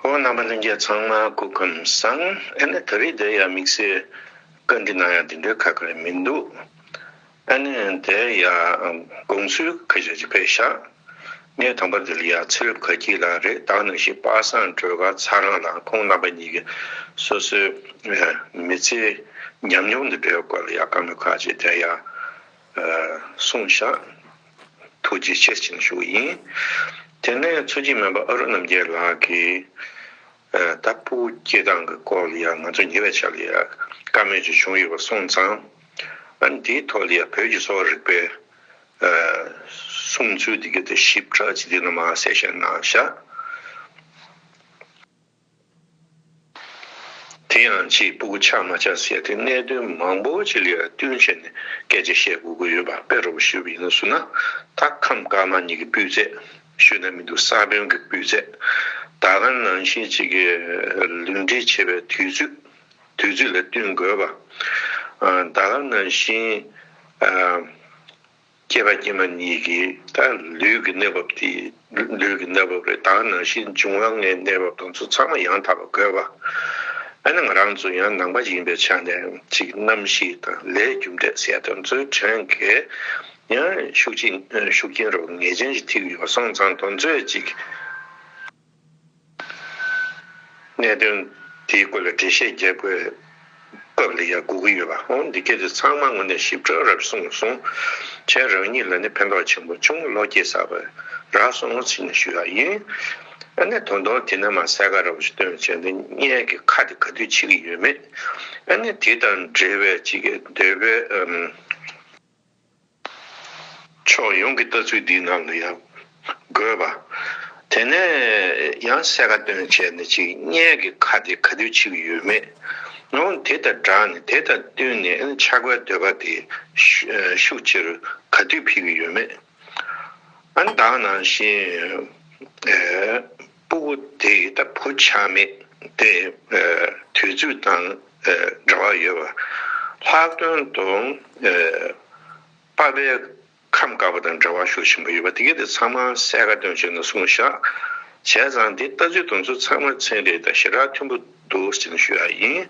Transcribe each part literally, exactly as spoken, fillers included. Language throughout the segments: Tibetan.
ཨོ། རྣམ་པ་ལྷན་རྒྱས་ཚང་མ་སྐུ་ཁམས་བཟང་། ཨ་ནི་ད་རེས་དེ་ཡང་དམིགས་བསལ་བཀའ་འདྲི་གནང་ཡ་དེ་འདྲའི་ཁག་ཁག་མི་འདུག་ཨ་ནི་དེ་ཡང་དགོངས་ཚུལ་ཁ་ཤས་ཅིག་ཕེབས་ཤག་ངས་དང་པོ་དེ་ལ་ཡང་ཚེ་རབས་དགའ་སྐྱིད་ལགས་རེད། ད་ག་ནང་བཞིན་པ་སངས་སྒྲོལ་དཀར་ཚ་རང་ལགས། ཁོང་རྣམ་པ་གཉིས་ཀྱིས་སོ་སོའི་མི་ཚེའི་ཉམས་མྱོང་དེ་འདྲའི་སྐོར་ལ་ཡང་བཀའ་མོལ་ཁག་ཅིག་དེ་ཡང་གསུངས་ཤག་ཐུགས་རྗེ་ཆེ་ཞེས་ཞུ་བ་ཡིན། དེ་ནས་ཚོད་ཀྱིས་སྨན་པ་ཨ་རུ་རྣམ་རྒྱལ་ལགས་ཀྱིས་ད་སྤུ་གུ་སྐྱེ་སྟངས་ཀྱི་སྐོར་ལ་ཡང་ང་ཚོ་ཉེ་བའི་ཆར་ལ་ཡང་བཀའ་མོལ་ཅིག་བྱུང་ཡོད་པ་སོང་ཙང་། ཨ་ནི་དེའི་ཐོག་ལ་ཡང་བོད་ཀྱི་གསོ་བ་རིག་པའི་གསུང་ཚུལ་དེ་ག་དེ་ཞིབ་ཕྲ་ཅིག་དེ་ནང་མར་གསལ་བཤད་གནང་ཤག་དེ་ཡང་ཅིག་སྤུ་གུ་ཆགས་མ་ཆགས་ཟེར་དེ་གནད་དོན་མང་པོ་ཅིག་ལ་ཡང་བསྟུན་བྱས་ནས་སྐད་ཆ་བཤད་དགོས་ཀྱི་ཡོད་པ། དཔེ་རུ་ཞུས་པ་ཡིན་ན་ཟེར་ན། ད་ཁམས་དཀར་དམར་གཉིས་ཀྱི་སྤུས་ཚད། ཞུས་ན་མི་འདུག་ས་བོན་གྱི་སྤུས་ཚད། ད་ག་ནང་བཞིན་ཅིག་གི་ལུས་འབྲེལ་བྱེད་པའི་དུས་ཚོད། དུས་ཚོད་ལ་བསྟུན་དགོས་པ། ཨ། ད་ག་ནང་བཞིན། ཨ། སྐྱེས་པ་སྐྱེས་མ་གཉིས་ཀྱི་ད་ལུས་ཀྱི་གནས་བབ་དེ་ལུས་ཀྱི་གནས་བབ་རེད། ད་ག་ནང་བཞིན་འབྱུང་བ་ལྔའི་གནས་བབ་དེ་ཚོ་ཚང་མ་ཡང་དག་པ་དགོས་པ། ཨ་ནི་ང་རང་ཚོ་ཡང་ནང་པ་ཡིན་པའི་ཆ་ནས་ཅིག་རྣམ་ཤེས་དང་ལས་རྒྱུ་འབྲས་ཟེར་དེ་ཚོའི་གྲས་ཀྱི་ཡང་ཤུགས་རྐྱེན་ཤུགས་རྐྱེན་རོགས་ངེས་ཅན་ཞིག་ཐེབས་ཡོད་པ་སོང་ཙང་། དེ་ཚོས་ཅིག་གནད་དོན་དེའི་སྐོར་ལ་འགྲེལ་བཤད་རྒྱག་དགོས་སྐབས་ལ་ཡང་དགོས་ཀྱི་ཡོད་པ། འོ། འདི་སྐད་དེ་ཚང་མ་དངོས་གནས་ཞིབ་ཕྲ་རབ་གསུངས་སོང་། ཁྱེད་རང་ཉིད་ལ་ནི་ཕན་ཐོགས་ཆེན་པོ་བྱུང་། བློ་སྐྱེད་གསར་པ་རག་སོང་ཟེར་ནས་ཞུ་ཡག་ཡིན། ཨ་ནི་ད་དུང་དེ་ནས་མར་གསལ་ཁ་རབ་ཞིག་སྟོན་བྱས་ཏེ། མངལ་གྱི་ཁ་དེ་ག་དུས་ཕྱེ་གི་ཡོད་མེད། ཨ་ནི་དེ་དང་འབྲེལ་བའི་ཅིག་གི་འདོད་པའི། ཨམ། ཕྱོགས་ཡོངས་ཀྱི་ལྟ་ཚུལ་འདིའི་ནང་ལ་ཡང་དགོས་པ། དེ་ནས་ཡང་གསལ་ཁ་སྟོན་བྱས་ནས་ཅིག་མངལ་གྱི་ཁ་དེ་ག་དུས་ཕྱེ་གི་ཡོད་མེད། འོ། དེ་དང་སྦྲགས་ནས་དེ་དང་བསྟུན་ནས་ཆགས་པའི་འདོད་པ་དེ་ཤུ་ཤུགས་ཆེ་རུ་ག་དུས་འཕེལ་གྱི་ཡོད་མེད། ཨ་ནི་ད་ག་ནང་བཞིན། ཨེ། སྤུ་གུ་དེ་ད་བུ་ཆགས་མེད་དེ། ཨེ། དུས་ཚོད་དང་། ཨེ། འབྲེལ་བ་ཡོད་པ། ལྷག་དོན་དུ། ཨེ། པ་ཕའི་ཁམས་དཀར་པོ་དང་འབྲེལ་བ་ཤུགས་ཆེན་པོ་ཡོད་པ་དེ་ག་དེ་ཚང་མ་གསལ་ཁ་སྟོན་བྱས་ནས་གསུངས་ཤག་བྱས་ཙང་དེ་ལྟ་ཚུལ་དེ་ཚོ་ཚང་མ་ཚན་རིག་དང་ཞེ་དྲག་མཐུན་པོ་འདུག་ཟེར་ནས་ཞུ་ཡག་ཡིན།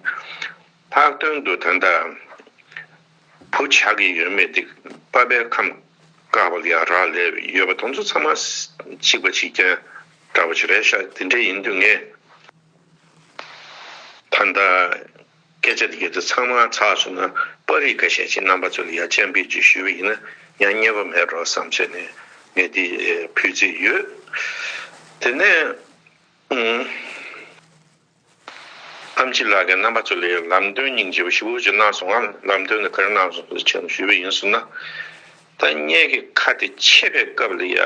ལྷག་དོན་དུ་ད་ལྟ་བུ་ཆགས་ཀྱི་ཡོད་མེད་དེ་པ་ཕའི་ཁམས་དཀར་པོ་ལ་ཡང་རག་ལས་ཡོད་པ་དེ་ཚོ་ཚང་མ་གཅིག་པ་གཅིག་རྐྱང་འདྲ་པོ་ཅིག་རེད་ཤག་དེ་འདྲ་ཡིན་དུས་ངས། ད་ལྟ་སྐད་ཆ་དེ་ག་དེ་ཚང་མ་ཚར་སོང་ན། པར་རིས་ཁ་ཤས་ཅིག་རྣམ་པ་ཚོ་ལ་ཡང་སྤྱན་འབུལ་ཅིག་ཞུས་པ་ཡིན་ན་ཡང་ཉེས་པ་མེད་འགྲོ་བསམ་བྱས་ནས་ངས་འདི་ཕུལ་རྩིས་ཡོད། དེ་ནས། ཨུམ། ཨེམ་ཆི་ལགས་ཀྱིས་རྣམ་པ་ཚོ་ལ་ལམ་སྟོན་སྙིང་རྗེ་པོ་ཞེ་པོ་ཅིག་གནང་སོང་ང་། ལམ་སྟོན་དེ་ག་རེ་གནང་སོང་ཟེར་ཞུས་པ་ཡིན་ཟེར་ན། ད་མངལ་གྱི་ཁ་དེ་ཕྱེ་བའི་སྐབས་ལ་ཡ།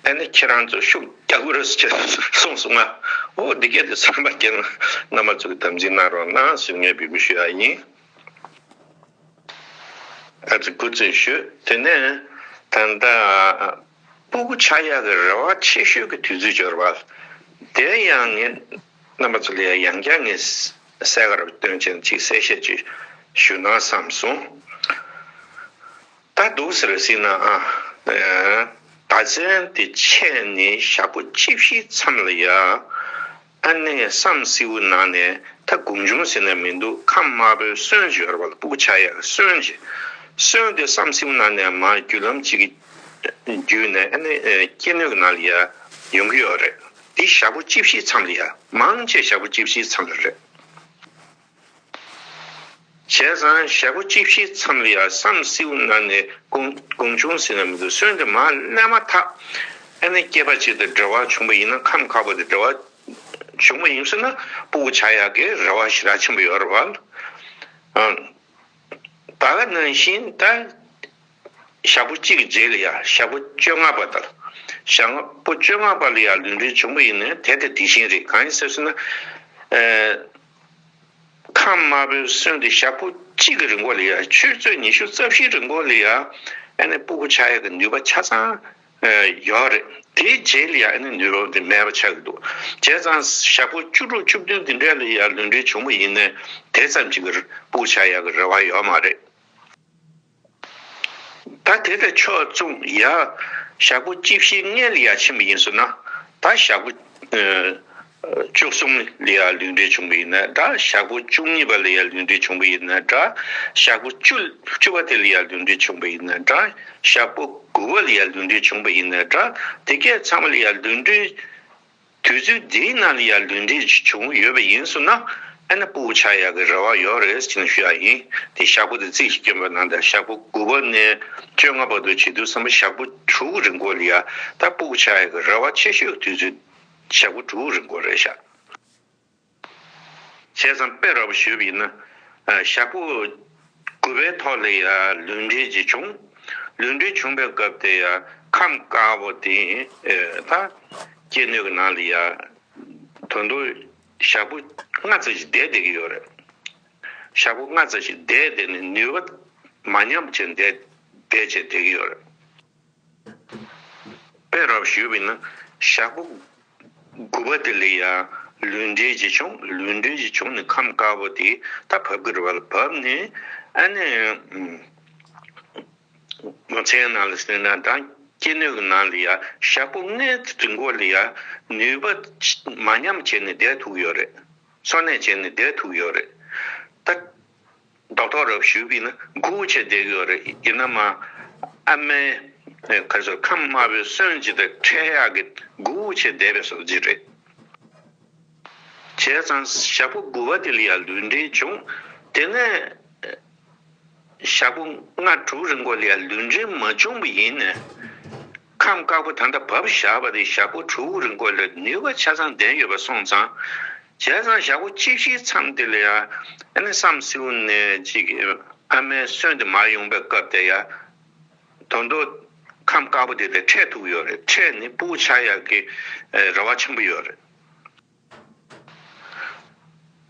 ཨ་ནི་ཁྱེད་རང་ཚོ་ཤུགས་རྒྱག་དགོས་རེད་ཟེར་གསུངས་སོང་ང་། འོ། འདི་སྐད་དེ་ཚང་མ་ཁྱེད་རྣམ་པ་ཚོ་གིས་དམ་འཛིན་གནང་རོགས་གནང་ཟེར་ངས་འབོད་སྐུལ་ཞུ་ཡག་ཡིན། ཨ་ཙི་སྐུ་རྩེད་ཞུ། དེ་ནས་ད་ལྟ་སྤུ་གུ་ཆགས་ཡག་གི་རེ་བ་ཆེ་ཤོས་ཀྱི་དུས་ཚོད་འབྱོར་བ་དེ་ཡང་ངས་རྣམ་པ་ཚོ་ལ་ཡང་ཡང་བསྐྱར་ངས་གསལ་ཁ་རུ་སྟོན་བྱས་ཅིག་གསལ་བཤད་ཅིག་ཞུ་ན་བསམ་སོང་། ད་འདུག་ཟེར་ཟིན་ན། ཨ། ཟླ་མཚན་དེ་ཆད་ནས་ཞག་པོ་བཅུ་བཞིའི་མཚམས་ལ་ཡ། ཨ་ནི་བསམ་སེའུ་ནང་ནས་ད་སྒོང་ཆུང་ཟེར་ན་མི་འདུག་ཁམས་དམར་པོའི་སོན་ཅིག་ཡོད་རེད་པ། སྤུ་གུ་ཆགས་ཡག་གི་སོན་ཅིག་སོན་དེ་བསམ་སེའུ་ནང་ནས་མར་རྒྱུ་ལམ་ཅིག་གི་བརྒྱུད་ནས། ཨ་ནི་སྐྱེ་ནུས་ཀྱི་ནང་ལ་ཡ་ཡོང་གི་ཡོད་རེད། དེ་ཞག་པོ་བཅུ་བཞིའི་མཚམས་ལ་ཡ། མང་ཆེ་ཞག་པོ་བཅུ་བཞིའི་མཚམས་ལ་རེད། བྱས་ཙང་ཞག་པོ་བཅུ་བཞིའི་མཚམས་ལ་ཡ་བསམ་སེའུ་ནང་ནས་སྒོང་སྒོང་ཆུང་ཟེར་ན་མི་འདུག་སོན་དེ་མར་སླེབས་མ་ཐག་ཨ་ནི་སྐྱེས་པ་ཅིག་དང་འབྲེལ་བ་བྱུང་པ་ཡིན་ན། ཁམས་དཀར་པོ་དང་འབྲེལ་བ་བྱུང་པ་ཡིན་ཟེར་ན། སྤུ་གུ་ཆགས་ཡག་གི་རེ་བ་ཞེ་དྲག་ཆེན་པོ་ཡོད་རེད་པ། ཨང་། ད་ག་ནང་བཞིན་ད་ཞག་པོ་གཅིག་གི་རྗེས་ལ་ཡ། ཞག་པོ་བཅོ་ལྔ་པ་དང་། ཞག་པོ་བཅོ་ལྔ་པ་ལ་ཡ་ལུས་འབྲེལ་བྱུང་པ་ཡིན་ན་དེ་དང་དེ་བཞིན་རེད། གང་ཡིན་ཟེར་ཟེར་ན། ཨེ། ཁམས་དམར་པོའི་སོན་དེ་ཞག་པོ་གཅིག་གི་རིང་པོ་ལ་ཡ། ཆུ་ཚོད་ཉི་ཤུ་རྩ་བཞིའི་རིང་པོ་ལ་ཡ། ཨ་ནི་སྤུ་གུ་ཆགས་ཡག་གི་ནུས་པ་ཆ་ཚང་ཡོད་རེད། དེའི་རྗེས་ལ་ཡ་ཨ་ནི་ནུས་པ་དེ་མེད་པ་ཆགས་ཀྱི་འདུག་བྱས་ཙང་ཞག་པོ་བཅུ་དྲུག་བཅུ་བདུན་དེ་འདྲ་ལ་ཡ་ལུས་འབྲེལ་བྱུང་བ་ཡིན་ནའི་དེ་ཙམ་གཅིག་གི་སྤུ་གུ་ཆགས་ཡག་གི་རེ་བ་ཡོད་མ་རེད། ད་དེ་ལྟར་ཕྱོགས་བཙུགས་ཡ། ཞག་པོ་བཅུ་བཞིའི་སྔོན་ལ་ཡ་ཕྱིན་པ་ཡིན་ཟེར་ན། ད་ཞག་པོ། ཨ། བཅུ་གསུམ་ལ་ཡ་ལུས་འབྲེལ་བྱུང་བ་ཡིན་ན་འདྲ། ཞག་པོ་བཅུ་གཉིས་པ་ལ་ཡ་ལུས་འབྲེལ་བྱུང་བ་ཡིན་ན་འདྲ། ཞག་པོ་བཅུ་བཅུ་པ་དེ་ལ་ཡ་ལུས་འབྲེལ་བྱུང་བ་ཡིན་ན་འདྲ། ཞག་པོ་དགུ་པ་ལ་ཡ་ལུས་འབྲེལ་བྱུང་བ་ཡིན་ན་འདྲ། དེ་གས་ཚང་མ་ལ་ཡ་ལུས་འབྲེལ་དུས་ཚོད་འདིའི་ནང་ལ་ཡ་ལུས་འབྲེལ་བྱུང་ཡོད་པ་ཡིན་སོང་ན། ཨ་ནི་སྤུ་གུ་ཆགས་ཡག་གི་རེ་བ་ཡོད་རེད་ཅེས་ཞུ་ཡག་ཡིན། དེ་ཞག་པོ་དེ་རྩིས་ཤིག་སྐྱོན་པ་ན་ད་ཞག་པོ་དགུ་པ་ནས་བཅོ་ལྔ་བར་དུ་བྱེད་དུས་ཙམ་པ་ཞག་པོ་དྲུག་རིང་པོ་ལ་ཡ་ད་སྤུ་གུ་ཆགས་ཡག་གི་རེ་བ་ཆེ་ཤོས་དུས་ཚོད་ཞག་པོ་དྲུག་རིང་པོ་རེད་ཤག་བྱས་ཙང་དཔེ་ར་བ་ཞུས་པ་ཡིན་ན། ཞག་པོ་དགུ་པའི་ཐོག་ལ་ཡ་ལུས་འབྲེལ་ཅིག་བྱུང་། ལུས་འབྲེལ་བྱུང་བའི་སྐབས་དེ་ཡ་ཁམས་དཀར་པོ་དེ་ད་སྐྱེ་ནུས་ཀྱི་ནང་ལ་ཡ་ད་དུང་ཞག་པོ་ལྔ་ཙམ་ཞིག་བསྡད་བསྡད་ཀྱི་ཡོད་རེད། ཞག་པོ་ལྔ་ཙམ་ཞིག་བསྡད་བསྡད་ནས་ནུས་པ་མ་ཉམས་བྱས་བསྡད་བསྡད་བྱས་བསྡད་ཀྱི་ཡོད་རེད། དཔེ་ར་བ་ཞུས་པ་ཡིན་ན་ཞག་པོ་དགུ་པ་དེ་ལ་ཡ་ལུས་འབྲེལ་ཅིག་བྱུང་། ལུས་འབྲེལ་ཅིག་བྱུང་ནས་ཁམས་དཀར་པོ་དེ་ད་བབས་ཀྱི་རེད་པ། ལ་བབས་ནས་ཨ་ནི་མཚན་ནང་ལ་ཟེར་ན་ད་སྐྱེ་ནུས་ཀྱི་ནང་ལ་ཡ་ཞག་པོ་ལྔའི་རིང་པོ་ལ་ཡ་ནུས་པ་མ་ཉམས་བྱས་ནས་བསྡད་ཐུབ་ཡོད་རེད། འཚོ་གནས་བྱས་ནས་བསྡད་ཐུབ་ཡོད་རེད། ད། རྡོག་རྡོག་རབ་ཞུས་པ་ཡིན་ན་སྒུག་བྱས་བསྡད་ཀྱི་ཡོད་རེད། ཡིན་ན་མ་ཨ་མའི་ག་ཚོད་ཁམས་དམར་པོའི་སོན་ཅིག་དང་འཕྲད་ཡག་གི་སྒུག་བྱས་བསྡད་པའི་བཟོ་ཅིག་རེད། བྱས་ཙང་ཞག་པོ་དགུ་པ་དེ་ལ་ཡང་ལུས་འབྲེལ་བྱུང་། དེ་ནས་ཞག་པོ་ལྔ་དྲུག་རིང་པོ་ལ་ཡང་ལུས་འབྲེལ་མ་བྱུང་བ་ཡིན་ནས། ཁམས་དཀར་པོ་ད་ལྟ་བབས་བཞག་པ་དེ་ཞག་པོ་དྲུག་རིང་པོ་ལ་ནུས་པ་ཆ་ཚང་ལྡན་ཡོད་པ་སོང་ཙང་། བྱས་ཙང་ཞག་པོ་གཅིག་བཞིའི་མཚམས་དེ་ལ་ཡང་ཨ་ནི་བསམ་སེའུ་ནས་ཅིག་ཨ་མའི་སོན་དེ་མར་ཡོང་པའི་སྐབས་དེ་ཡང་དོན་དུ་ཁམས་དཀར་པོ་དེ་དང་འཕྲད་ཐུབ་ཡོད་རེད། འཕྲད་ནས་སྤུ་གུ་ཆགས་ཡག་གི་རེ་བ་ཆེན་པོ་ཡོད་རེད།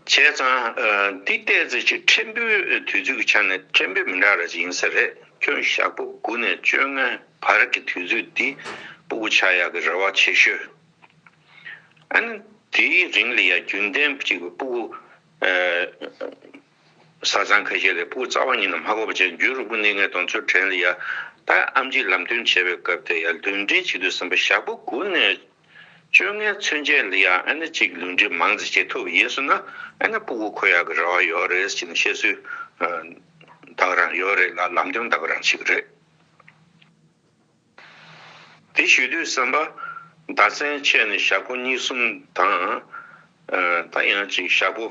བྱས་ཙང་འདི་ཏོག་ཙམ་ཅིག་ཕྲན་བུའི་དུས་ཚོད་ཀྱི་ཆ་ནས་ཕྲན་བུ་མི་འདྲ་ར་ཅིག་ཡིན་ས་རེད། ཁྱོད་ཞག་པོ་དགུ་ནས་བཅོ་ལྔའི་བར་གྱི་དུས་ཚོད་འདི་སྤུ་གུ་ཆགས་ཡག་གི་རེ་བ་ཆེ་ཤོས། ཨ་ནི་དེའི་རིང་ལ་ཡང་རྒྱུན་ལྡན་གཅིག་གི་སྤུ་གུ་བཟའ་ཚང་ཁ་ཤས་ལ་སྤུ་གུ་རྩ་བ་ཉིད་ནས་མ་དགོས་པ་བྱས། རྒྱུན་རིང་པོ་གནས་མཁན་དེ་ཚོའི་གྲས་ལ་ཡང་ད་ཨེམ་ཆི་ལམ་སྟོན་བྱས་པའི་སྐབས་དེ་ཡང་ལུས་འབྲེལ་བྱེད་དུས་ཙམ་པ་ཞག་པོ་དགུ་ནས་བཅོ་ལྔའི་ཚུན་ཆད་ལ་ཡང་ཨ་ནི་གཅིག་ལུས་འབྲེལ་མང་ཙམ་བྱེད་ཐུབ་པ་ཡིན་སོང་ན་ཨ་ནི་སྤུ་གུ་འཁོར་ཡག་གི་རེ་བ་ཡོད་རེད་ཅེས་ནས་བཤད་སྲོལ་ད་ག་རང་ཡོད་རེད་ལ། ལམ་སྟོན་ད་ག་རང་བྱེད་ཀྱི་རེད། དེ་ཞུ་དུས་ཙམ་པ་ཟླ་མཚན་ཆད་ནས་ཞག་པོ་གཉིས་གསུམ་དང་། ད་ཡང་ཅིག་ཞག་པོ་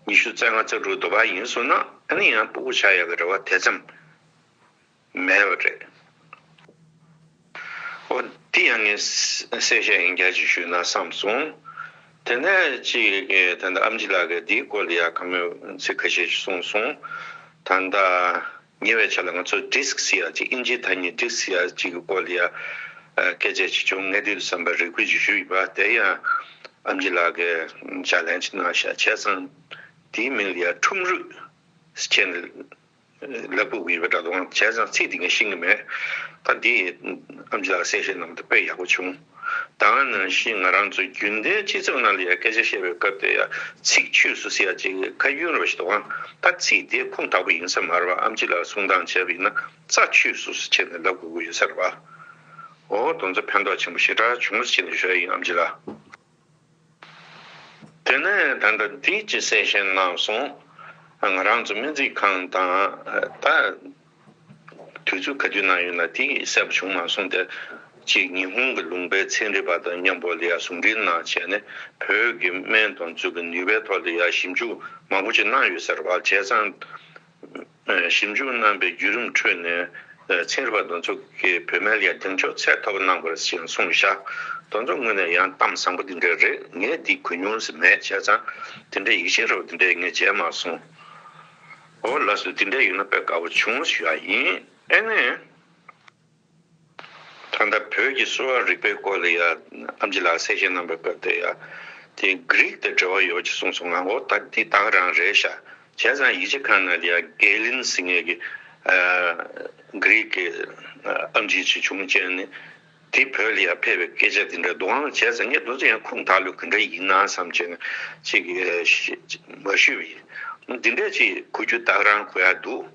ཉི་ཤུ་རྩ་ལྔ་རྩ་དྲུག་འདྲ་པོ་ཡིན་སོང་ན་ཨ་ནི་ཡང་སྤུ་གུ་ཆགས་ཡག་གི་རེ་བ་དེ་ཙམ་མེད་པ་རེད། འོ་འདི་ཡང་ངས་གསལ་བཤད་ཡང་བསྐྱར་ཅིག་ཞུས་ན་བསམ་སོང་། དེ་ནས་ཅིག་ད་ལྟ་ཨེམ་ཆི་ལགས་ཀྱིས་འདིའི་སྐོར་ལ་ཡང་བཀའ་མོལ་ཚིག་ཁ་ཤས་ཤིག་གསུངས་སོང་། ད་ལྟ་ཉེ་བའི་ཆར་ལ་ང་ཚོ་ཌི་སི་ཀི་ཟེར་ཡག་ཅིག་ཨིན་ཇིའི་ཐ་སྙད་ཌི་སི་ཀི་ཟེར་ཡག་ཅིག་གི་སྐོར་ལ་ཡང་སྐད་ཆ་ཅིག་བྱུང་། ངས་དེ་དུས་ཙམ་པ་རེ་སྐུལ་ཅིག་ཞུས་ཡོད་པ་དེ་ཡང་ཨེམ་ཆི་ལགས་ཀྱིས་ཕྱག་ལེན་ཅིག་གནང་ཤག་བྱས་ཙང་དེའི་མིང་ལ་ཡང་ཁྲུམ་རུད་ཟེར་ནས་ལབ་དགོས་ཀྱི་ཡོད་པ་འདྲ་འདུག་བྱས་ཙང་ཚིག་དེ་ངས་ཤེས་ཀྱི་མེད། ད་འདི་ཨེམ་ཆི་ལགས་གསལ་བཤད་གནང་བ་དེ་དཔེ་ཡག་པོ་བྱུང་། ད་ག་ནང་བཞིན་ང་རང་ཚོ་རྒྱུན་ལྡན་སྤྱི་ཚོགས་ནང་ལ་ཡང་སྐད་ཆ་བཤད་པའི་སྐབས་དེ་ཡང་ཚིག་ཆོས་སུ་ཟེར་ཡག་ཅིག་ཁ་ཡོན་ར་བ་ཞིག་འདུག་ད་ཚིག་དེ་ཁུངས་དག་པོ་ཡིན་ས་མ་རེད་པ། ཨེམ་ཆི་ལགས་གསུང་སྟངས་བྱས་པ་ཡིན་ན་རྩ་ཆོས་སུ་ཟེར་ནས་ལབ་དགོས་ཀྱི་ཡོད་ས་རེད་པ། འོ་དེ་ཚོ་ཕན་ཐོགས་ཆེན་པོ་ཞེ་དྲག་བྱུང་ཟེར་ནས་ཞུ་ཡ་ཡིན་ཨེམ་ཆི་ལགས། དེ་ནས་ད་ལྟ་འདི་ཅིག་གསལ་བཤད་གནང་སོང་། ང་རང་ཚོ་སྨན་རྩིས་ཁང་དང་ད་དུས་ཚོད་ག་དུས་གནང་ཡོད་ན་དེ་གསལ་པོ་བྱུང་མ་སོང་སྟེ། གཅིག་ཉི་ཧོང་གི་ལུང་པའི་ཚན་རིག་པ་དང་མཉམ་པོ་ལ་ཡ་ཟུང་འབྲེལ་གནང་བྱས་ནས་བོད་ཀྱི་སྨན་དང་ཚོས་ཀྱི་ནུས་པའི་ཐོག་ལ་ཡ་ཞིབ་འཇུག་མང་པོ་ཅིག་གནང་ཡོད་ས་རེད་པ། བྱས་ཙང་། ཞིབ་འཇུག་གནང་པའི་བརྒྱུད་རིམ་ཁྲོད་ནས་ཚན་རིག་པ་དེ་ཚོ་གིས་བོད་སྨན་ལ་ཡ་གདེང་འཇོག་ཚད་མཐོ་པོ་གནང་དགོས་རེད་ཅེས་གསུངས་ཤག་དེ་ཚོ་དངོས་གནས་ཡང་གཏམ་བཟང་པོ་འདི་འདྲ་རེད། ངས་འདི་གོ་མྱོང་ཟིན་མེད། བྱས་ཙང་དེ་འདྲའི་ཡིག་ཆ་རབ་འདི་འདྲ་ངས་མཇལ་མ་སོང་། འོ་ལགས་སོ། འདི་འདྲ་ཡོད་ན་དཔེ་དགའ་པོ་བྱུང་ཞུ་ཡ་ཡིན། ཨེ་ནས། ད་ལྟ་བོད་ཀྱི་གསོ་བ་རིག་པའི་སྐོར་ལ་ཡ་ཨེམ་ཆི་ལགས་གསལ་བཤད་གནང་པའི་སྐབས་དེ་ཡ་དེ་གྷི་རིག་དང་འབྲེལ་བ་ཡོད་ཅེས་གསུངས་སོང་། ང་འོ་ད་འདི་ད་ག་རང་རེད་ཤག་བྱས་ཙང་ཡིག་ཆ་ཁང་ནང་ལ་ཡ་གེ་ལིན་ཟེར་མཁན་གྱི་གྷི་རིག་གི་ཨེམ་ཆི་ཅིག་བྱུང་བྱས་ནས་དེ་བོད་ལ་ཡ་ཕེབས་པའི་སྐད་ཆ་དེ་འདྲ་འདུག་ཨང་། བྱས་ཙང་ངས་དེ་ཚོ་ཡང་ཁུངས་དག་ལོས་ག་འདྲ་ཡིན་ན་བསམ་བྱས་ནས་ཅིག་མ་ཞུས་པ་ཡིན། འདི་འདྲ་ཅིག་གོ་རྒྱུ་ད་ག་རང་གོ་ཡ་འདུག་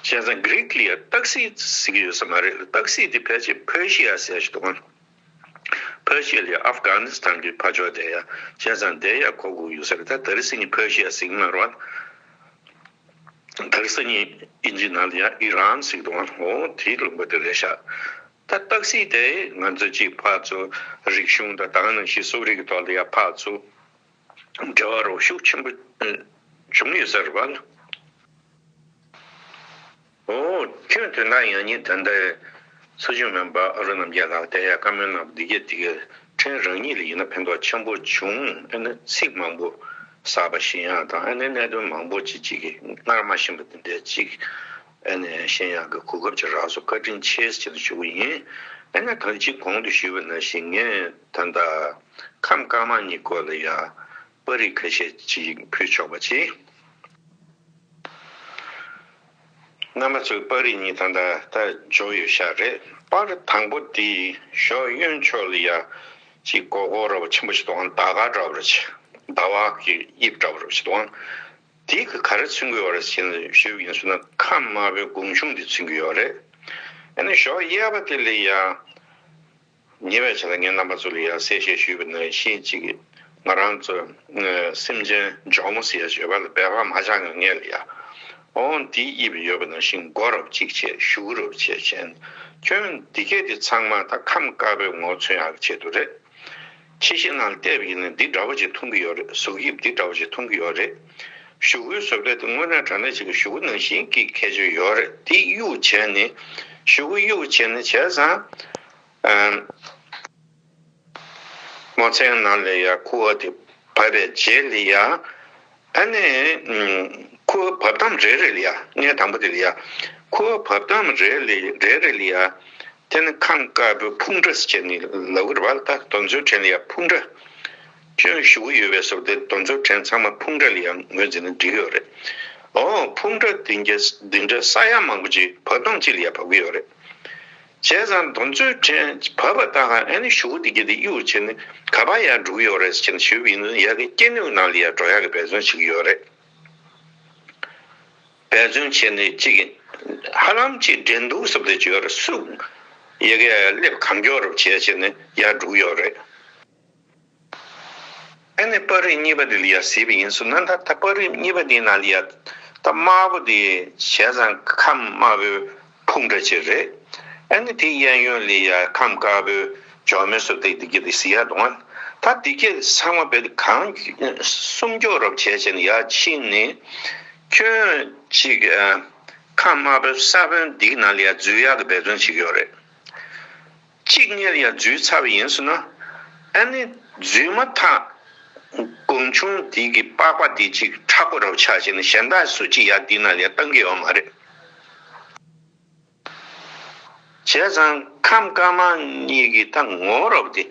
བྱས་ཙང་གྷི་རིག་ལ་ཡ་ཏག་སི་ཟེར་གྱི་ཡོད་ས་མ་རེད། ཏག་སི་དེ་ཕལ་ཆེར་ཕར་ཤི་ཡ་ཟེར་ཞིག་འདུག་གམ། ཕར་ཤི་ཡ་ལ་ཡ་ཨབ་གྷ་ནི་སི་ཐན་གྱི་ཕར་ཕྱོགས་དེ་ཡ་བྱས་ཙང་དེ་ཡ་གོ་དགོས་ཡོད་ས་རེད། ད་དེ་རིང་སང་ཉིན་ཕར་ཤི་ཡ་ཟེར་གྱི་མ་རེད་བ། དེ་རིང་སང་ཉིན་ཨིན་ཇི་ནང་ལ་ཡ་ཨི་རན་ཟེར་གྱི་འདུག་བ། འོ་དེའི་ལུང་པ་དེ་རེད་ཤག་ད་སྟག་གཟིག་དེ་ང་ཚོ་གཅིག་ཕར་ཚུར་རིག་གཞུང་དང་ད་ག་ནང་བཞིན་གསོ་རིག་གི་ཐོག་ལ་ཡ་ཕར་ཚུར་འབྲེལ་བ་རོགས་ཤུགས་ཆེན་པོ་ཨ་བྱུང་ཡོད་ས་རེད་བ། འོ་ཁྱོད་དོན་དག་ཡང་ཉིད་ད་ལྟ་ཚོགས་ཆུང་མེམ་བར་ཨ་རུ་རྣམ་རྒྱལ་ལགས་དེ་ཡ་བཀའ་མོལ་གནང་བ་འདི་གས་འདི་གས་ཕྲན་རང་ཉིད་ལ་ཡིན་ན་ཕན་ཐོགས་ཆེན་པོ་བྱུང་། ཨ་ནི་ཚིག་མང་པོ་གསར་པ་ཤེས་ཡག་དང་ཨ་ནི་གནད་དོན་མང་པོ་ཅིག་ཅིག་གི་སྔར་མ་ཤེས་པ་འདི་འདྲ་ཅིག་ཨ་ནི་ཤེས་ཡག་གི་གོ་སྐབས་ཅིག་རག་སོང་། བཀའ་དྲིན་ཆེ་ཟེར་ནས་ཞུ་གི་ཡིན། ཨ་ནི་ད་ཅིག་གོང་དུ་ཞུས་པ་ནང་བཞིན་ངས་ད་ལྟ་ཁམས་དཀར་དམར་གཉིས་སྐོར་ལ་ཡ་པར་རིས་ཁ་ཤས་ཅིག་ཕུལ་ཆོག་པ་བྱེད། རྣམ་པ་ཚོས་པར་རིས་གཉིས་ད་ལྟ་ད་འབྱོར་ཡོད་ཤག་རེད། པར་དང་པོ་དེ་ཞོགས་གཡོན་ཕྱོགས་ལ་ཡ་ཅིག་སྒོར་སྒོར་འདྲ་པོ་ཆེན་པོ་ཞིག་འདུག་ཨང་། ཟླ་སྐར་འདྲ་པོ་རེད་ཅེ། ཟླ་བ་གི་དབྱིབས་འདྲ་པོ་རེད་ཅེ་འདུག་ཨང་། དེ་གི་ག་རེ་མཚོན་གྱི་ཡོད་རེད་ཟེར་ནས་ཞུས་པ་ཡིན་ཟེར་ན་ཁམས་དམར་པོའི་གོང་ཆུང་དེ་མཚོན་གྱི་ཡོད་རེད། ཨ་ནི་ཞོགས་གཡས་པ་དེ་ལ་ཡ། ཉེ་བའི་ཆར་ལ་ངས་རྣམ་པ་ཚོ་ལ་ཡང་གསལ་བཤད་ཞུས་པ་ནང་བཞིན་གཅིག་གིས་ང་རང་ཚོ་ཨ་སེམས་ཅན་ཇོ་མོ་ཟེར་ཡ་ཡོད་པ་ལ་སྦལ་པ་མ་ཆགས་ངང་ངས་ལ་ཡ། འོང་དེའི་དབྱིབས་ཡོད་པ་ནང་བཞིན་མགོ་རུབ་གཅིག་བྱས་གཞུག་རུབ་བྱས་བྱས། ཁྱོད་འདི་སྐད་དེ་ཚང་མ་ད་ཁམས་དཀར་པོའི་ངོ་མཚོན་ཡག་གི་ཆེད་དུ་རེད། ཕྱི་བཤད་ནང་ལ་བལྟས་པ་ཡིན་ན་འདི་འདྲ་བོ་ཅིག་མཐོང་གི་ཡོད་རེད། གཟུགས་དབྱིབས་འདི་འདྲ་བོ་ཅིག་མཐོང་གི་ཡོད་རེད། གཞུག་གུའི་བཟོ་ལྟ་དེ་དངོས་གནས་དྲང་གནས་ཅིག་གི་གཞུག་གུ་ནང་བཞིན་གྱི་ཁྱད་ཆོས་ཡོད་རེད། དེ་གཡུག་བྱས་ནས་གཞུག་གུ་གཡུག་བྱས་ནས་བྱས་ཙང་། ཨ་སྨོན་ཚིག་ནང་ལ་ཡ་ཁུ་བ་དེ་བབས་པའི་རྗེས་ལ་ཡ། ཨ་ནི་ཁུ་བ་བབས་སྟངས་རེ་རེ་ལ་ཡ། གནས་དང་པོ་དེ་ལ་ཡ། ཁུ་བ་བབས་སྟངས་རེ་ལ་རེ་རེ་ལ་ཡ། དེ་ནི་ཁམས་དཀར་པོའི་ཕུང་འདྲ་ཟེར་ནས་ལབ་ཀྱི་རེད་བ། ད་དེ་ཚོའི་གྲས་ལ་ཡ་ཕུང་འདྲ། ཁྱོད་གཞུག་གུ་ཡོད་པའི་ཟུར་དེ་དེ་ཚོའི་གྲས་ཚང་མ་ཕུང་འདྲ་ལ་ཡ་ངོས་འཛིན་ན་འགྲིག་གི་ཡོད་རེད། འོ་ཕུང་འདྲ་དེ་འདྲ་ས་ཡ་མང་པོ་ཅིག་བབས་སྟངས་གཅིག་ལ་ཡ་བབས་ཀྱི་ཡོད་རེད། བྱས་ཙང་དེ་ཚོའི་གྲས་བབས་པ་ལྟ་ག་ཨ་ནི་གཞུག་གུ་དེ་གྱད་དེ་གཡུག་བྱས་ནས་ག་པར་ཡར་འགྲོ་གི་ཡོད་རེད་ཟེར་ནས་ཞུས་པ་ཡིན་ན་ཡ་གི་སྐྱེ་དངོས་ནང་ལ་ཡ་འགྲོ་ཡག་གི་འབད་བརྩོན་བྱེད་ཀྱི་ཡོད་རེད། འབད་བརྩོན་བྱས་ནས་གཅིག་ཧ་ལམ་གཅིག་འགྲན་བསྡུར་ཟེར་བ་དེ་ཅིག་ཡོད་རེད། སུ་ཡ་གི་སླེབས་གང་མགྱོགས་རུ་བྱས་བྱས་ནས་ཡར་འགྲོ་གི་ཡོད་རེད། ཨ་ནི་པར་རིས་གཉིས་པ་འདི་ལ་ཡ་གཟིགས་པ་ཡིན་ཟེར་ན་ད་ད་པར་རིས་གཉིས་པ་འདི་ནང་ལ་ཡ་ད་དམར་པོ་འདི་བྱས་ཙང་ཁམས་དམར་པོའི་ཕུང་འདྲ་ཅིག་རེད། ཨ་ནི་དེ་གཡས་གཡོན་ལ་ཡ་ཁམས་དཀར་པོའི་ཇོ་མོའི་བཟོ་ལྟ་འདི་གྱད་དེ་གཟིགས་ཡག་འདུག་ཨ། ད་འདི་གྱད་ཚང་མ་བས་གང་སུམ་ཅུ་རུབ་བྱས་བྱས་ནས་ཡར་ཕྱིན་ནས་ཁྱོད་གཅིག་ཨ་ཁམས་དམར་པོའི་ས་བོན་འདི་གི་ནང་ལ་ཡ་འཛུལ་ཡག་གི་འབད་བརྩོན་བྱེད་ཀྱི་ཡོད་རེད། གཅིག་སྔོན་ལ་ཡ་འཛུལ་ཚར་བ་ཡིན་ཟེར་ན། ཨ་ནི་འཛུལ་མ་ཐག་གོང་ཆུང་དེ་གི་པགས་པ་དེ་གཅིག་མཁྲེགས་པོ་འདྲ་པོ་ཆགས་བྱས་ནས་གཞན་དག་སུ་གཅིག་ཡ་འདི་ནང་ལ་ཡ་བཏང་གི་ཡོད་མ་རེད། བྱས་ཙང་ཁམས་དཀར་དམར་གཉིས་ཀྱི་ད་ངོ་བོ་རབ་དེ་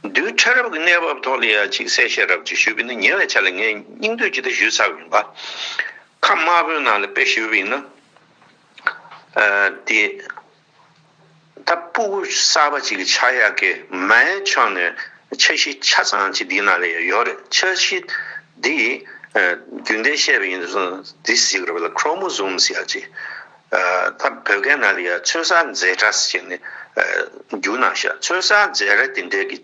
རྡུལ་ཕྲ་རབ་ཀྱི་གནས་བབ་ཐོག་ལ་ཡ་གཅིག་གསལ་བཤད་རབ་ཅིག་ཞུས་པ་ཡིན་ན། ཉེ་བའི་ཆར་ལ་ངས་སྙིང་བསྡུས་ཅིག་ད་ཞུས་ཚར་བ་ཡིན་པ། ཁམས་དམར་པོའི་ནང་ལ་དཔེ་ཞུས་པ་ཡིན་ན། ཨ་དེ། ད་སྤུ་གུ་གསར་པ་ཅིག་གི་ཆགས་ཡག་གི་མའི་ཕྱོགས་ནས་འཆར་གཞི་ཆ་ཚང་ཅིག་འདི་ནང་ལ་ཡོད་རེད། འཆར་གཞི་འདི་ཨ་རྒྱུན་ལྡན་བཤད་པ་ཡིན་ཙང་འདི་ཟེར་གྱི་རེད་པ་ལ། ཁྲོ་མོ་སོམ་ཟེར་ཡག་ཅིག་ཨ་ད་བོད་སྐད་ནང་ལ་ཡ་ཚོད་བསགས་རྫས་སྒྲ་ཟེར་ནས་ཨ་བསྒྱུར་གནང་ཤག་ཚོད་བསགས་རྫས་སྒྲ་དེ་འདྲའི་གི་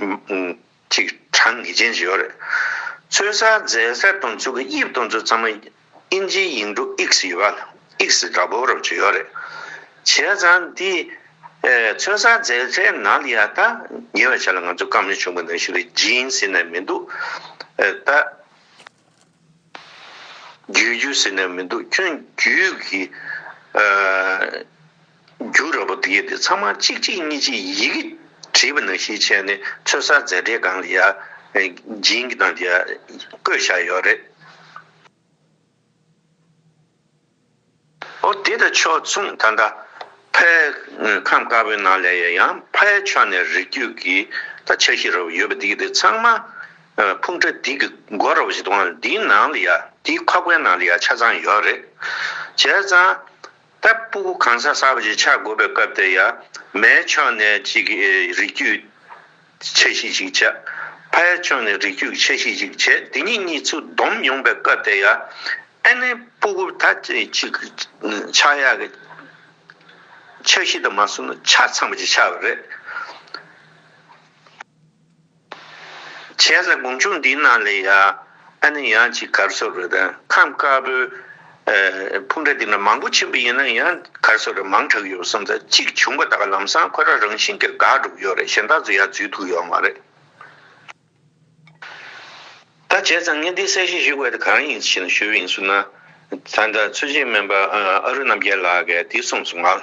ཨ་ཅིག་གྲངས་ངེས་ཅན་ཅིག་ཡོད་རེད། ཚོད་བསགས་རྫས་སྒྲ་དེ་ཚོ་གི་དབྱིབས་དེ་ཚོ་ཚང་མ་ཨིན་ཇིའི་ཡིག་འབྲུ་ཨིག་སི་ཡོད་པ་ལ། ཨིག་སི་འདྲ་པོ་རབ་ཅིག་ཡོད་རེད། བྱས་ཙང་འདི་ཨེ་ཚོད་བསགས་རྫས་སྒྲའི་ནང་ལ་ཡ་ད་ཉེ་བའི་ཆར་ལ་ང་ཚོ་བཀའ་མོལ་བྱུང་བ་ནང་བཞིན་རེད། ཇིན་ཟེར་ནས་མི་འདུག་ཨེ་ད་རྒྱུད་རྒྱུ་ཟེར་ནས་མི་འདུག་ཁྱོད་རྒྱུད་ཀྱི་ཨེ་རྒྱུ་རབ་པོ་དེ་གྱད་དེ་ཚང་མ་གཅིག་གཅིག་གཉིས་གཅིག་ཡི་གེ་བྲིས་པ་ནང་བཞིན་བྱས་ནས་ཚོད་བསགས་རྫས་སྒྲའི་སྒང་ལ་ཡ་ཨེ་ཇིན་གྱི་ནང་ལ་ཡ་བཀོད་བཞག་ཡོད་རེད། འོ་དེ་དང་ཕྱོགས་མཚུངས་ད་ལྟ་ཕའི་ཁམས་དཀར་པོའི་ནང་ལ་ཡ་ཡང་ཕའི་ཕྱོགས་ནས་རིགས་རྒྱུད་ཀྱི་ད་འཆར་གཞི་རབ་ཡོད་པ་འདི་གྱད་དེ་ཚང་མ་ཨ་ཕུང་འདྲ་འདི་གི་མགོ་རབ་ཅིག་དང་འདིའི་ནང་ལ་ཡ་འདིའི་ཁོག་པའི་ནང་ལ་ཡ་ཆ་ཚང་ཡོད་རེད། བྱས་ཙང་ད་སྤུ་གུ་གང་ཟག་གསར་པ་ཅིག་ཆགས་དགོས་པའི་སྐབས་དེ་ཡ་མའི་ཕྱོགས་ནས་ཅིག་རིགས་རྒྱུད་འཆར་གཞི་ཅིག་བྱས། ཕའི་ཕྱོགས་ནས་རིགས་རྒྱུད་འཆར་གཞི་ཅིག་བྱས། དེ་གཉིས་གཉིས་ཚུར་བསྡོམས་ཡོང་པའི་སྐབས་དེ་ཡ་ཨ་ནི་སྤུ་གུ་ད་ཅིག་ཆགས་ཡག་གི་འཆར་གཞི་དང་མ་སོང་ན་ཆ་ཚང་པ་ཅིག་ཆགས་པ་རེད། བྱས་ཙང་གོང་ཆུང་འདིའི་ནང་ལ་ཡ་ཨ་ནི་ཡང་ཅིག་ག་རེ་ཟེར་དགོས་རེད། ད་ཁམས་དཀར་པོའི་ཨ་ཕུང་འདྲ་འདི་འདྲ་མང་པོ་ཕྱིན་པ་ཡིན་ན་ཡང་ག་རེ་ཟེར་དགོས་རེད། མང་དྲགས་ཡོད་བསམ་ཙང་གཅིག་བྱུང་པ་ད་ག་ལམ་སང་ཁོ་རང་རང་བཞིན་གྱིས་འགག་འགྲོ་གི་ཡོད་རེད། གཞན་དག་ཚོ་ཡར་འཛུལ་ཐུབ་ཡོད་མ་རེད། ད་བྱས་ཙང་ངས་འདི་གསལ་བཤད་ཞུ་དགོས་དེ་ག་རེ་ཡིན་ཞེས་ཞུས་པ་ཡིན་ཟེར་ན། ད་ལྟ་མཚོ་བྱེད་སྨན་པ་ཨ་རུ་རྣམ་རྒྱལ་ལགས་ཀྱིས་འདི་གསུངས་སོང་ང་།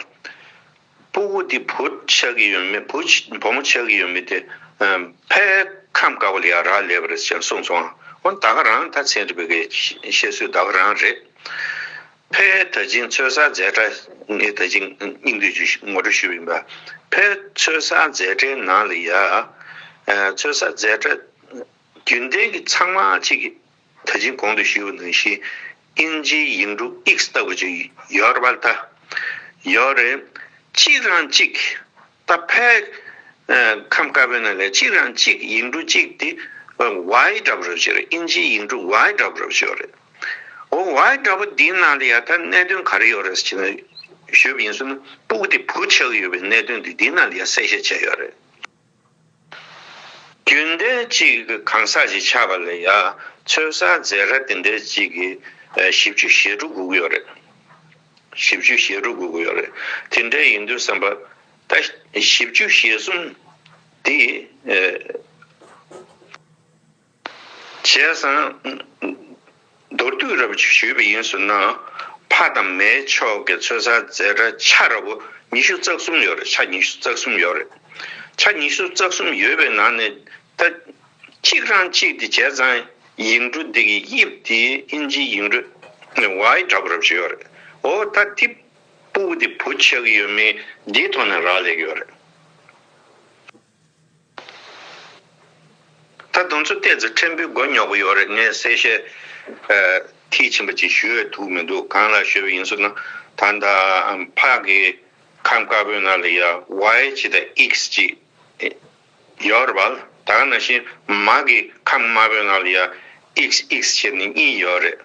སྤུ་གུ་འདི་བུ་ཆགས་ཀྱི་ཡོད་མེད། བུ་བུ་མོ་ཆགས་ཀྱི་ཡོད་མེད་དེ་ཕལ་ཁམས་དཀར་པོ་ལ་ཡ་རག་ལས་པ་རེད་ཅེས་གསུངས་སོང་ང་། འོ་ད་ག་རང་ད་ཚན་རིག་པའི་གི་བཤད་སྲོལ་ད་ག་རང་རེད། ཕལ་ད་ཅིང་ཚོད་བསགས་རྫས་གྲ་ངས་ད་ཅིང་སྙིང་བསྡུས་ཀྱི་ངོ་སྤྲོད་ཞུས་པ་ཡིན་པ། ཕལ་ཚོད་བསགས་རྫས་གྲའི་ནང་ལ་ཡ་ཚོད་བསགས་རྫས་གྲ་རྒྱུན་ལྡན་གྱི་ཚང་མ་གཅིག་གི་ད་ཅིང་གོང་དུ་ཞུས་པ་ནང་བཞིན་ཨིན་ཇིའི་ཡིག་འབྲུ་ཨིག་སི་ལྟ་བུ་ཅིག་ཡོད་རེད་པ། ད་ཡོད་རེད། གཅིག་རང་གཅིག་ད་ཕལ་ཁམས་དཀར་པོའི་ནང་ལ་གཅིག་རང་གཅིག་ཡིག་འབྲུ་གཅིག་དེ་ཝའི་འདྲ་པོ་རེད་ཅེས་རེད། ཨིན་ཇིའི་ཡིག་འབྲུ་ཝའི་འདྲ་པོ་རེད་ཅེས་རེད། འོ་ཝའི་འདྲ་པོ་འདིའི་ནང་ལ་ཡ་ད་གནད་དོན་ག་རེ་ཡོད་རེད་ཅེས་ཞུས་པ་ཡིན་ཟེར་ན། སྤུ་གུ་དེ་བུ་ཆགས་ཡོད་པའི་གནད་དོན་དེ་འདིའི་ནང་ལ་ཡ་གསལ་བཤད་བྱས་ཡོད་རེད། རྒྱུན་ལྡན་གཅིག་གི་གང་ཟག་ཅིག་ཆགས་པ་ལ་ཡ་ཚོད་བསགས་རྫས་གྲ་དེ་འདྲ་གཅིག་གི་ཨ་བཞི་བཅུ་ཞེ་དྲུག་དགོས་ཀྱི་ཡོད་རེད། བཞི་བཅུ་ཞེ་དྲུག་དགོས་ཀྱི་ཡོད་རེད། དེ་འདྲ་ཡིན་དུས་ཙམ་པ་ད་བཞི་བཅུ་ཞེ་གསུམ་དེ་ཨ་བྱས་ཙང་མདོར་བསྡུས་ར་བ་ཞུས་པ་ཡིན་ཟེར་ན། ཕ་དང་མའི་ཕྱོགས་ཀྱི་ཚོད་བསགས་རྫས་གྲ་ཆ་ར་བོ་ཉི་ཤུ་རྩ་གསུམ་ཡོད་རེད། ཆ་ཉི་ཤུ་རྩ་གསུམ་ཡོད་རེད། ཆ་ཉི་ཤུ་རྩ་གསུམ་ཡོད་པའི་ནང་ནས་ད་གཅིག་རང་གཅིག་དེ་བྱས་ཙང་ཡིག་འབྲུ་འདི་གི་དབྱིབས་དེ་ཨིན་ཇིའི་ཡིག་འབྲུ་ཝའི་འདྲ་པོ་ར་བ་ཞིག་ཡོད་རེད། འོ་ད་དེ་སྤུ་གུ་དེ་བུ་ཆགས་ཀྱི་ཡོད་མེད་འདིའི་ཐོག་ནས་རག་ལས་ཀྱི་ཡོད་རེད། ད་དེ་ཚོ་ཏོག་ཙམ་ཕྲན་བུ་མགོ་རྙོག་པོ་ཡོད་རེད། ངས་གསལ་བཤད་ཨ་མཐིལ་ཕྱིན་པ་ཅིག་ཞུ་འོས་ཐུག་མི་འདུག་གང་ལ་ཞུས་པ་ཡིན་ཟེར་ན། ད་ལྟ་ཕ་གི་ཁམས་དཀར་པོའི་ནང་ལ་ཡ་ཝའི་གཅིག་དང་ཨིག་སི་གཅིག་ཡོད་རེད་པ། ད་ག་ནང་བཞིན་མ་གི་ཁམས་དམར་པོའི་ནང་ལ་ཡ་ཨིག་སི་ཨིག་སི་བྱས་ནས་གཉིས་ཡོད་རེད།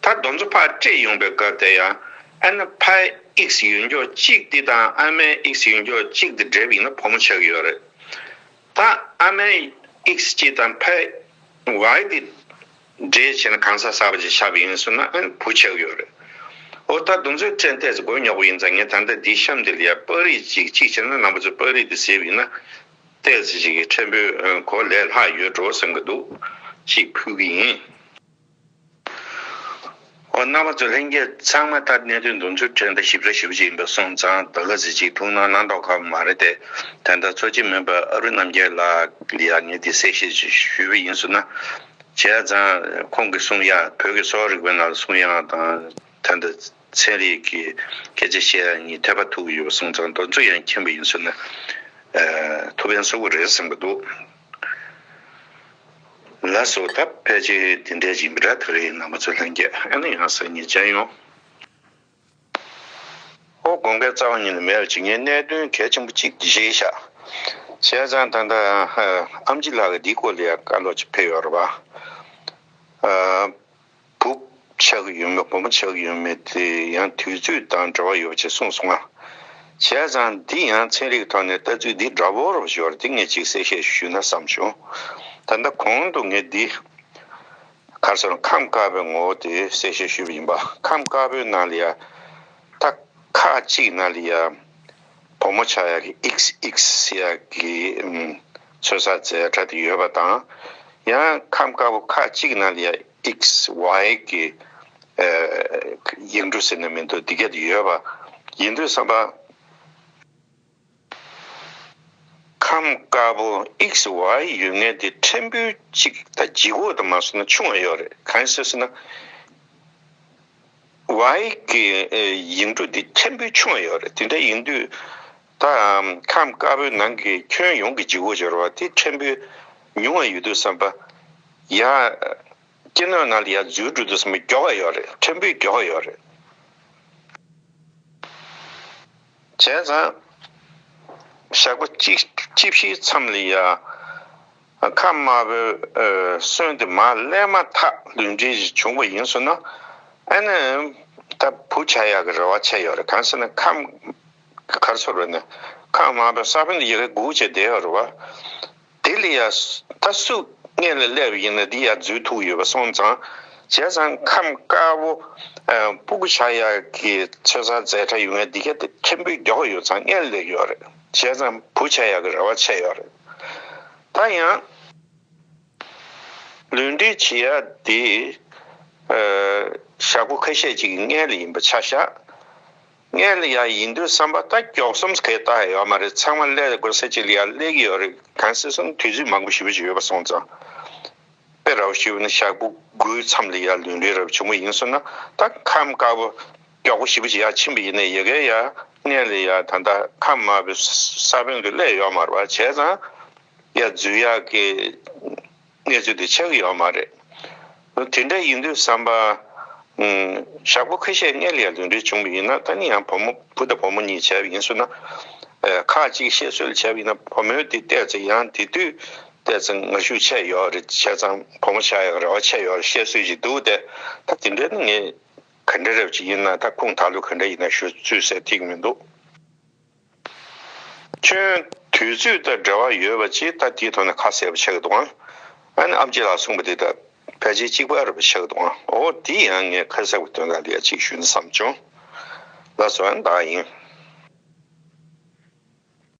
ད་དེ་ཚོ་ཕར་སྤྲད་ཡོང་པའི་སྐབས་དེ་ཡང་ཨ་ནི་ཕའི་ཨིག་སི་ཡོད་མཁན་གཅིག་དེ་དང་ཨ་མའི་ཨིག་སི་ཡོད་མཁན་གཅིག་དེ་སྦྲགས་པ་ཡིན་ན་བུ་མོ་ཆགས་ཀྱི་ཡོད་རེད། ད་ཨ་མའི་ཨིག་སི་གཅིག་དང་ཕའི་ཝའི་དེ་སྦྲགས་བྱས་ན་གང་ཟག་གསར་པ་ཅིག་ཆགས་པ་ཡིན་ཟེར་ན་ཨ་ནི་བུ་ཆགས་ཀྱི་ཡོད་རེད། འོ་ད་དེ་ཚོའི་ཕྲན་ཏོག་ཙམ་མགོ་རྙོག་པོ་ཡིན་ཙང་ངས་ད་ལྟ་འདི་གཤམ་འདི་ལ་ཡ་པར་རིས་ཅིག་གཅིག་བྱས་ན་རྣམ་པ་ཚོས་པར་རིས་དེ་གཟིགས་པ་ཡིན་ན། ཏོག་ཙམ་ཅིག་གི་ཕྲན་བུ་གོ་ལས་སླ་ཡོད་འགྲོ་བསམ་གྱི་འདུག་ཅིག་ཕུལ་གྱི་ཡིན། འོ་རྣམ་པ་ཚོ་ལྷན་རྒྱས་ཚང་མ་ད་གནད་དོན་འདི་ཚོའི་ཕྲན་ད་ཞིབ་ཕྲ་ཞིབ་ཕྲ་ཡིན་པ་སོང་ཙང་ད་ག་ཟེ་ཅིག་ཐུགས་སྣང་གནང་མདོག་ཁ་པོ་མ་རེད་དེ། ད་ལྟ་འཚོ་བྱེད་སྨན་པ་ཨ་རུ་རྣམ་རྒྱལ་ལགས་ལ་ཡ་ངས་འདི་གསལ་བཤད་ཅིག་ཞུས་པ་ཡིན་ཟེར་ན། བྱས་ཙང་ཁོང་གིས་གསུང་ཡ་བོད་ཀྱི་གསོ་བ་རིག་པའི་ནང་ལ་གསུང་ཡ་དང་ད་ལྟ་ཚན་རིག་གི་སྐད་ཆ་བཤད་ཡ་གཉིས་འཐད་པ་ཐུག་ཡོད་པ་སོང་ཙང་དེ་ཚོ་ཡང་མཁྱེན་པ་ཡིན་ཟེར་ན་ཨ་ཐུགས་ཕན་གསོས་ཀྱི་རེད་བསམ་གྱི་འདུག་ལགས་སོ། ད་ཕལ་ཆེར་དེ་འདྲ་ཡིན་པ་འདྲ། ད་རེས་རྣམ་པ་ཚོ་ལྷན་རྒྱས་ཨ་ནི་ཡང་སང་ཉིན་མཇལ་ཡོང་། ཨོ་དགོངས་འགལ་རྩ་བ་ཉིད་ནས་མེད་ཅིག་ངས་གནད་དོན་གལ་ཆེན་པོ་གཅིག་བཞེས་ཤག་བྱས་ཙང་ད་ལྟ་ཨ་ཨེམ་ཆི་ལགས་ཀྱིས་འདིའི་སྐོར་ལ་ཡང་བཀའ་སློབ་ཅིག་ཕེབས་ཡོད་རེད་པ། ཨ་བུ་ཆགས་ཀྱི་ཡོད་མེད་བུ་མོ་ཆགས་ཀྱི་ཡོད་མེད་དེ་ཡང་དུས་ཚོད་དང་འབྲེལ་བ་ཡོད་པ་ཅིག་གསུངས་སོང་ང་། བྱས་ཙང་འདི་ཡང་ཚན་རིག་ཐོག་ནས་ལྟ་ཚུལ་འདི་འདྲ་པོ་རེད་པ་ཞིག་ཡོད་རེད། འདི་ངས་ཅིག་གསལ་བཤད་ཞུས་ན་བསམ་བྱུང་། ད་ལྟ་གོང་དུ་ངས་འདི་ག་རེ་ཟེར་ན་ཁམས་དཀར་པོའི་ངོ་བོ་དེ་གསལ་བཤད་ཞུས་པ་ཡིན་པ། ཁམས་དཀར་པོའི་ནང་ལ་ཡ་ད་ཁག་གཅིག་ནང་ལ་ཡ་བུ་མོ་ཆགས་ཡག་གི་ཨིག་སི་ཨིག་སི་ཟེར་ཡག་གི་ཨམ་ཚོད་བསགས་རྫས་གྲ་དེ་ཡོད་པ་དང་། ཡང་ཁམས་དཀར་པོ་ཁག་གཅིག་ནང་ལ་ཡ་ཨིག་སི་ཝའི་གི་ཨ་ཡིག་འབྲུ་ཟེར་ན་མི་འདུག་འདི་ག་དེ་ཡོད་པ་ཡིན་དུས་ཙམ་པ། ཁམས་དཀར་པོ་ཨིག་སི་ཝའི་ཡོད་མཁན་དེ་ཕྲན་བུ་གཅིག་ད་ལྗིད་ཁོག་དུ་མ་སོང་ན་ཆུང་བ་ཡོད་རེད། གང་ཡིན་ཟེར་ན་ཝའི་གི་ཡིག་འབྲུ་དེ་ཕྲན་བུ་ཆུང་བ་ཡོད་རེད། དེ་འདྲ་ཡིན་དུས་ད་ཁམས་དཀར་པོའི་ནང་གི་ཁྱོན་ཡོངས་ཀྱི་ལྗིད་ཁོག་སྦྱོར་བ་དེ་ཕྲན་བུ་ཉུང་བ་ཡོད་དུས་ཙམ་པ་ཡ། སྐྱེ་ནོར་ནང་ལ་ཡ་འཛུལ་འགྲོ་དུས་ཙམ་པ་མགྱོགས་པ་ཡོད་རེད། ཕྲན་བུ་མགྱོགས་པ་ཡོད་རེད། བྱས་ཙང་། ཞག་པོ་གཅིག་གཅིག་བཞིའི་མཚམས་ལ་ཡ། ཁམས་དམར་པོའི་ཨ་སོན་དེ་མར་ལེན་མ་ཐག་ལུས་འབྲེལ་ཞིག་བྱུང་བ་ཡིན་ཟེར་ན། ཨ་ནི་ད་བུ་ཆགས་ཡག་གི་རེ་བ་ཆེ་ཡོད་རེད། གང་ཟེར་ན་ཁམས་ག་རེ་ཟེར་དགོས་རེད་ན། ཁམས་དམར་པོའི་ས་བོན་དེ་ཡ་གི་སྒུག་བྱས་བསྡད་ཡོད་རེད་པ། དེ་ལ་ཡ་ད་སུ་ སྔོན་ལ་སླེབས་པ་ཡིན་ན་འདི་ཡར་འཛུལ་ཐུབ་ཀྱི་ཡོད་པ་སོང་ཙང་། བྱས་ཙང་ཁམས་དཀར་པོ་ཨ་སྤུ་གུ་ཆགས་ཡག་གི་ཚོད་བསགས་མཛད་གྲྭ་ཡོད་མཁན་འདི་ག་དེ་ཕྲན་བུ་མགྱོགས་ཡོད་ཙང་སྔོན་ལ་སླེབས་ཡོད་རེད། བྱས་ཙང་བུ་ཆགས་ཡག་གི་རེ་བ་ཆེ་ཡོད་རེད། ད་ཡང་ལུས་འབྲེལ་བྱེད་ཡག་འདི་ཨ་ཞག་པོ་ཁ་ཤས་ཅིག་གི་སྔོན་ལ་ཡིན་པ་ཆ་བཞག་སྔོན་ལ་ཡར་ཡིན་དུས་བསམ་པ་ད་མགྱོགས་སོང་ཟེར་གི་ལྟ་ཡག་ཡོད་མ་རེད། ཚང་མ་སླེབས་དགོས་ས་ཅིག་ལ་ཡར་སླེབས་ཀྱི་ཡོད་རེད། གང་ཟེར་སོང་དུས་ཚོད་མང་པོ་ཞེ་པོ་ཅིག་ཡོད་པ་སོང་ཙང་། དཔེ་ར་བ་ཞུས་པ་ན་ཞག་པོ་དགུའི་མཚམས་ལ་ཡར་ལུས་འབྲེལ་རབ་བྱུང་བ་ཡིན་སོང་ན། ད་ཁམས་དཀར་པོ་མགྱོགས་པོ་ཞེ་པོ་ཅིག་ཡར་ཕྱིན་པ་ཡིན་ན་ཡ་གིར་ཡར་སྔོན་ལ་ཡར་ད་ལྟ་ཁམས་དམར་པོའི་ས་བོན་དུ་སླེབས་ཡོད་མ་རེད་པ། བྱས་ཙང་ཡར་འཛུལ་ཡག་གི་གནས་ཚུལ་དེ་ཆགས་ཀྱི་ཡོད་མ་རེད། དེ་འདྲ་ཡིན་དུས་བསམ་པ། ཨུམ། ཞག་པོ་ཁ་ཤས་སྔོན་ལ་ཡར་ལུས་འབྲེལ་བྱུང་བ་ཡིན་ན། ད་ནི་ཡང་བུ་མོ་བུ་དང་བུ་མོ་གཉིས་བྱས་པ་ཡིན་སོང་ན། ཨ་ཁག་ཅིག་བཤད་སྲོལ་བྱས་པ་ཡིན་ན་བུ་མོའི་དེ་ཏོག་ཙམ་ཡང་དེ་དུས་ཏོག་ཙམ་ངར་ཤུགས་ཆེ་ཡོད་རེད། བྱས་ཙང་བུ་མོ་ཆགས་ཡག་རེ་བ་ཆེ་ཡོད་རེད་བཤད་སྲོལ་ཅིག་འདུག་སྟེ། ད་དེ་འདྲ་ནི་ངས་ག་འདྲ་རེད་ཅིག་ཡིན་ན་ད་ཁུངས་དག་ལུགས་ག་འདྲ་ཡིན་ན་ཞུ་ཚུལ་ཟེར་ཐིག་མི་འདུག་ཁྱོད་དུས་ཚོད་དང་འབྲེལ་བ་ཡོད་པ་ཅིག་ད་དེའི་ཐོག་ནས་ཁ་གསལ་པོ་ཆགས་ཀྱི་འདུག་ཨང་། ཨ་ནི་ཨམ་ཆི་ལགས་གསུངས་པ་དེ་ད་ཕལ་ཆེར་གཅིག་པ་རེད་པ་ཆགས་ཀྱི་འདུག་ཨང་། འོ་དེ་ཡང་ངས་ཁ་གསལ་པོ་དོན་དག་ལ་ཡ་གཅིག་ཞུ་ན་བསམ་བྱུང་། ལགས་སོ། ཨ་ནི་ད་ཡིན།